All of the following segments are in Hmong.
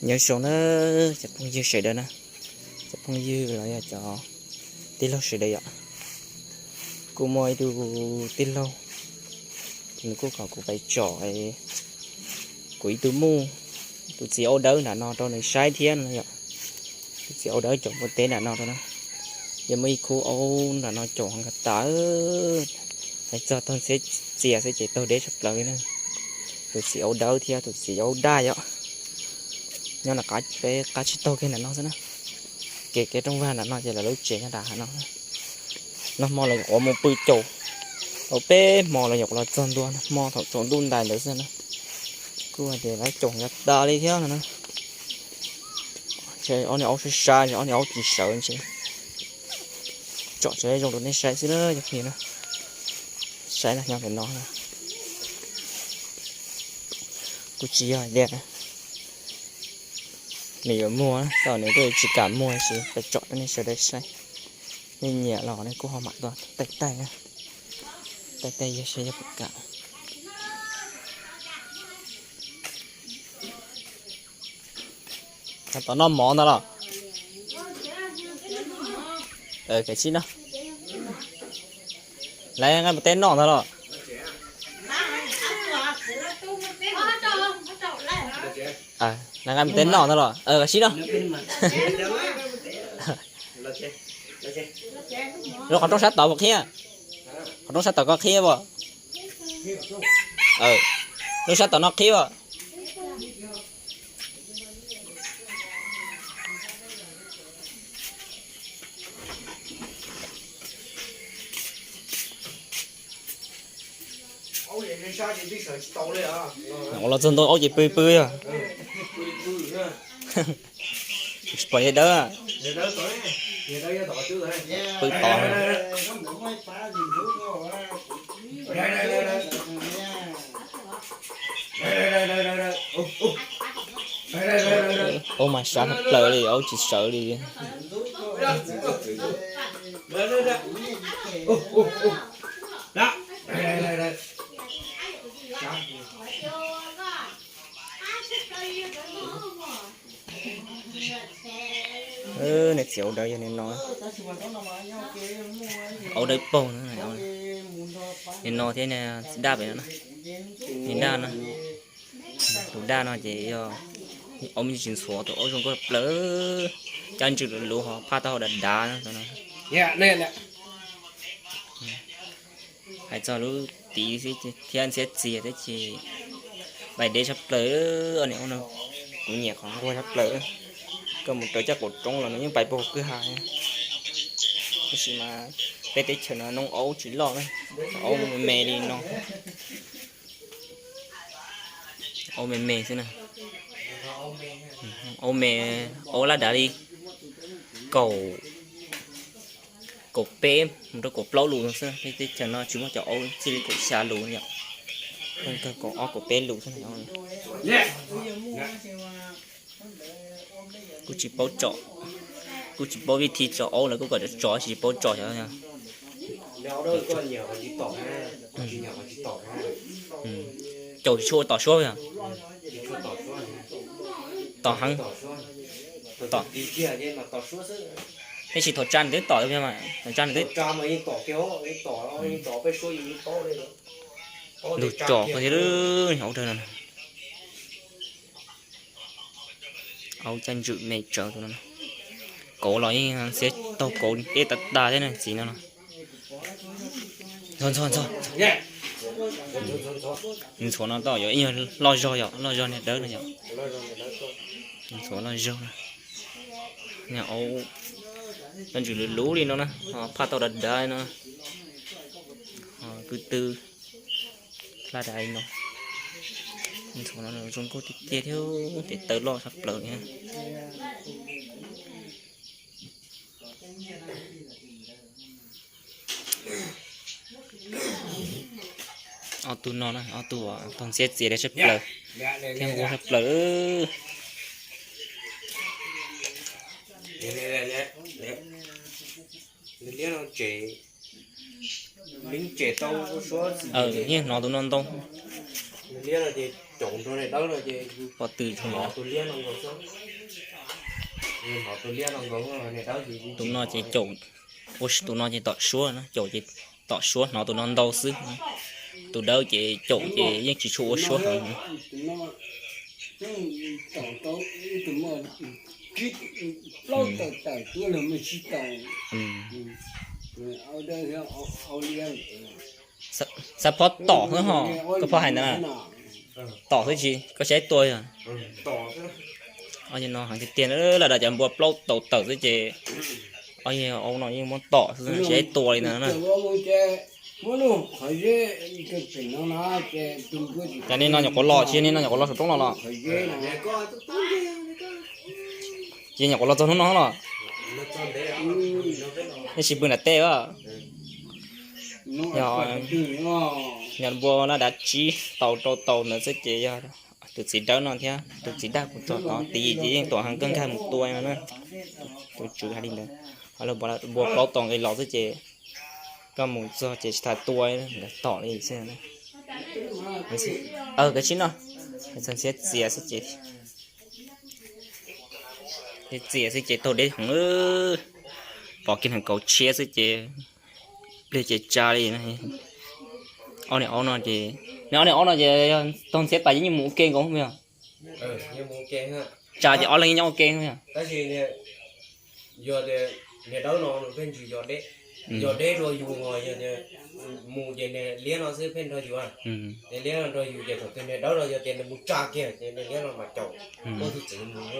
Nyob zoo na cov phooj ywg sawv daws na, cov phooj ywg los yog cov tij laug sawv daws yom. Kuj muaj ib tug tij laug, nws kuj kom kuv pais tsom kuv ib tug muj, tus txiv aub dawb nram no rau nws saib thiab no yom. Tus txiv aub dawb caum npua teb nram no rau na. Yog muaj ib khub aub nram no caum heev kawg tas, hais txog taug ntxhiab txias xwb ces taug deb tshaj plaws li na. Tus txiv aub dawb thiab tus txiv aub daj yom, nyob nram qab, peb qab tsib taug kiag nram no xwb na. Kev, kev rooj vag nram no ces lawv lub tsev nyob nram hav no. Nag hmo los nyuam qhuav mus pw caum tau peb hmo los nyuam qhuav los txog ntua, nag hmo thaum tsaus ntuj ntais ntawd xwb na. Kuj hais tias lawv caum heev tas li thiab no na. Ob niag aub sab sab, ob niag aub tsis sawv ntshe. Tsom tsev zoo rau nej saib xwb na cov phooj ywg na. Saib na, nyob ntawm no na. Kuj tsis yog hais tias nws yuav muag, tau nws kuj tsis kam muag, tsis pais tsom rau nej sawv daws saib. Nej nyiam los nej kuj ho mam tuaj taij taij na. Taij taij yog saib yog puas kam. Tom noj mov ntag los? Kav tsij no. Lawv nqa mus teb noj ntag los? Lawv nqa mus teb noj ntag los? Kav tsij no. Lub qhov rooj sab tod puas qhib? Qhov rooj sab tod koj qhib puas? Lub sab tod no qhib puas? Ua los txog ntua aub ces pw pw yog. Tsis pom yawg dawb. Pw tod. Aub mas sab tshaj plaws li, aub tsis sawv li. Niag txiv aub dawb yog niag no. Aub dawb paug, niag no thiab niag txiv daj pem no na. Niag daj no, tus daj no ces yog aub me ntsis ntxhuav, tus aub zoo nkauj plaws, caj ntswg luv luv ho phaj taub hau dav dav no. Hais txog lub tiv xwb thiab ntxhiab txias thiab ces pais deb tshaj plaws. Niag aub no kuv nyiam qhov nquag tshaj plaws. Koj mus raws caj qaum roob los nws yeej pais puag kwj ha. Tab sis mas peb teb chaws no noob aub tsis loj na, aub me me li no. Aub me me xwb na. Aub me, aub laj dav li kaum, kaum peb mus rau kaum plaub lus xwb. Peb teb chaws no tsis muaj cov aub txij li kaum xya lus yom. Kawg kaum ob kaum peb lus xwb. Kuj tsis paub tsom, kuj tsis paub vij thi tsom aub, lawv kuj kom tsom tsis paub tsom xyov. Caum tsis tshua tom suab yog. Tom heev. Tom. Tab sis thaum tsa nws twb tom mas, thaum tsa nws twb ntug tsom koj thiab hauv dawg no. Aub caj ntswg me tsawv tus no. Kauv los yeej xiab taug kauv deb tas tas thiab na txiv no no. Ntxhua, ntxhua, ntxhua. Ntxhuav no tau yuav ib nyuag loj zog yom, loj zog niag dawb no yom. Ntxhuav loj zog na. Niag aub caj ntswg luv luv li no na, ho phaj tau dav dav no. Ho kwv tw laj dav li no. Ntxhuav no zoo nkauj tiag tiag thiab, tes taw loj tshaj plaws li. Ob tug no na, ob tug taug ntxhiab txias li tshaj plaws thiab nquag tshaj plaws. Yeej hnov tus no ntau. Pob tw, tus no ces caum, ua tus no ces tom suab na, caum ces tom suab hnov tus no ntau xwb. Tus dawb ces caum ces yeej tsis tshua ua suab heev. Xav phob tom xwb ho, koj phob hais ntawd na, tom xwb tsis koj saib tua yog. No heev tiag tiag, lawm daim cov npua plaub tau tawm xwb ces, o, no yeej muab tom xwb tsis saib tua li ntawd na. Cov nej no nyuam qhuav los tsis, nej no nyuam qhuav los saum roob los los? Ces nyuam qhuav los txog hnub no los? Nej tsis pw nram tej a? Yog, yog npua laj dav tsib tau rau tau ntawd xwb ces yog tus txiv dawb no thiab tus txiv daj kuv txog tod, tiv yim ces yeej tuam heev kawg nkag mus tua no na. Tus tswv hais li ntawd, npua plaub tau nqis los xwb ces koj mus txog ces tsis tas tua, nkawd tom li xwb. Kav tsij noj, txog ntxhiab txias xwb ces, txias xwb ces taug deb heev, pom kiag neeg kaus tshiab xwb ces pliag ces tsa li. Ob niag aub no ces, nws ob niag aub no ces yog taug ntxhiab pas ces yeej mus ua ke nkaus yog? Tsa ces ob leeg nyob ua ke yog? Yog tias niag dawb no nws pheej tsis yog deb, yog deb rau yus, yog tias mus ces niag liab no xwb pheej nrog yus. Niag liab no nrog yus ces thaum twg niag dawb no yog tias nws mus tsa kiag ces niag liab no mas caum, muab tus txiv mus.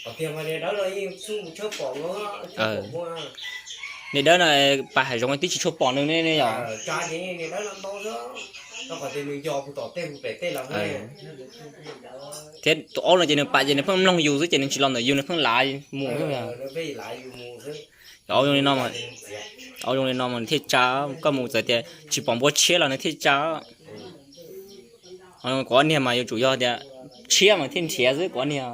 Qhov tiag mas niag dawb no yeej txhob mus tshawb pom nkaus, tshawb pom muaj. Niag dawb no pas hav zoov twb tsis tshua pom nws ne yog? Tsa ces niag dawb no ntau xwb, rau qhov tias nws nco puag tom tej puag pem tej los. Thiab tus aub no ces nws pam ces nws pheej mloog yus xwb ces nws tsis los ntawm yus, nws pheej lav mus xwb. Aub zoo li no, aub zoo li no mas nws thiaj tsa, koj mus txawm tias tsis pom npua tshiab los nws thiaj tsa. Kuv ob niag mas yuav tsum yog tias tshiab mas thiaj nrhiav xwb, kuv ob niag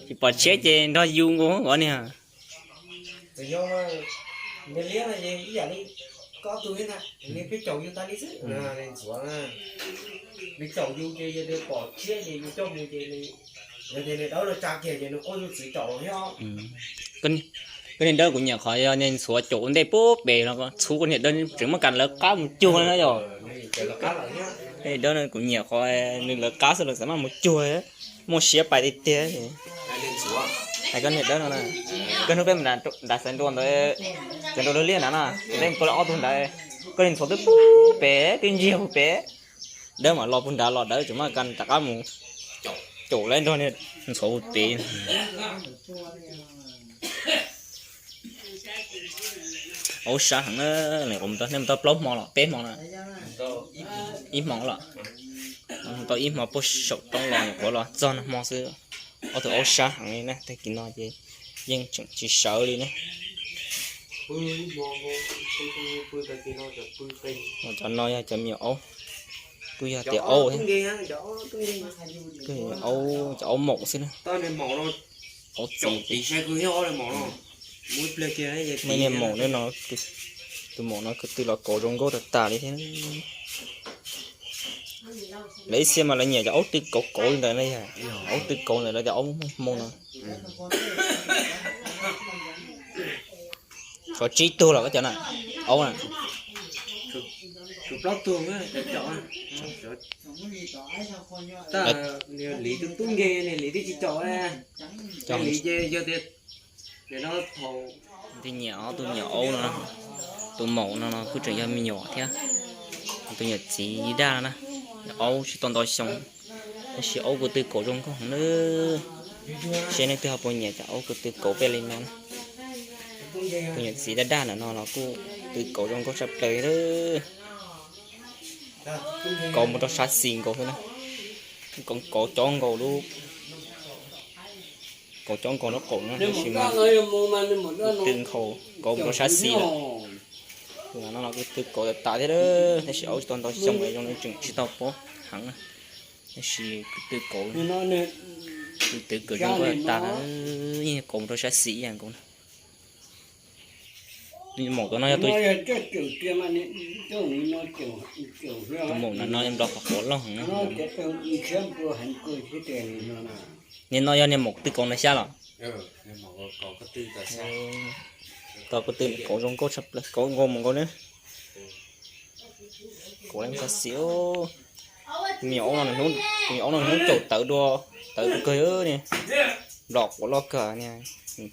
tsis pom tshiab ces nrog yus nkaus kuv ob niag. Txawm yog nws liab no ces ib yam li koj ob tug thiab ntag, nws pheej caum yus tas li xwb. Nws caum yus ces yog tias pom tshiab ces yus coj mus ces nws, yog tias nws dawb no tsa kiag ces nws quaj yus txiv caum los thiab. Koj niag dawb kuv nyiam qhov yog niag ntxhuav caum ua ntej puag pem los txhuv koj niag dawb tseem muaj kas lawv qab mus cuag na yog. Dawb kuv nyiam qhov nws lawv qab xwb los txawm maj mus cuag, muaj siab pais tiag tiag. Hais koj niag dawb no, koj hnub peb nrad xav nrua ntawd, xav nrua lub liaj nrad na, peb mus koj ob tug nrad, koj niag ntxhuav twb puag pem twb ntsiag puag pem. Dawb mam los puag nrad los dawb tseem muaj kas rov qab mus caum lawv nrog niag ntxhuav puag pem. Aub sab heev na, nej mus tau plaub hmo los peb hmo na? Ib hmo los, tau ib hmo puag saum roob los nyuam qhuav los txog nag hmo xwb. Ob tug aub sab heev li na, tag kis no ces yeej tseem tsis sawv li na. Cov no yog cov me nyuam aub, kuj yog tias aub, aub, cov aub maum xwb na. Aub txiv, niag maum no, tus maum no ko tw los kauv zoo nkauj tag tas li thiab. Lawv ib txhia mas lawv nyiam cov aub tw kauv kauv li ntawd na yog, aub tw kauv ntawd lawv tias aub hmoo no. Tshuav tsib tug los koj cov na, aub na. Liv twb tub nkeeg, liv twb tsis caum. Liv ces yog tias, tus nyiam, tus nyiam aub no, tus maum no no kuj tseem yog me nyuam thiab. Tus nyuam txiv daj no na, aub tsis tau ntau xyoo, tab sis aub ko tw kauv zoo nkauj heev na. Seb leej twg ho puas nyiam cov aub ko tw kauv peb li no na. Tus nyuam txiv daj daj ntawm no los kuj tw kauv zoo nkauj tshaj plaws li. Kauv mus rau sab xis nkaus xwb na. Kauv, kauv cob nkaus lub, kauv cob nkaus lub qaum na, tab sis mas tw nkhaus kauv mus rau sab xis lawm. Tus no los kuj tw kauv tas tas thiab, tab sis aub tsis tau ntau xyoo zoo li tseem tsis tau pob heev na. Tab sis kuj tw kauv, kuj tw kauv zoo nkauj tas, yeej kauv mus rau sab xis ib yam nkaus na. Maum tus no yog tus, tus maum no nplog qhuav qhuav loj heev na. Niag no yog niag maum twg kauv ntawd xyab los? Kauv ko tw, kauv zoo nkauj tshaj plaws, kauv nkaus mus nkaus na. Kauv leej txog xim. Me nyuam aub no, me nyuam aub no hnub caum tawv dua, tawv dua kawg ni. Nplog qhuav loj kawg niag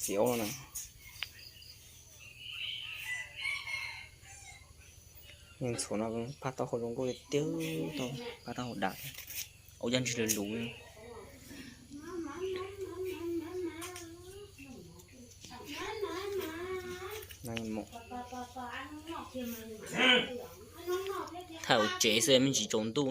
txiv aub no na. Ntxhuav no phaj taub hau zoo nkauj tiag, phaj taub hau dam, aub caj ntsig lus lus. Thaum tsev xwb me ntsis tsaus ntuj.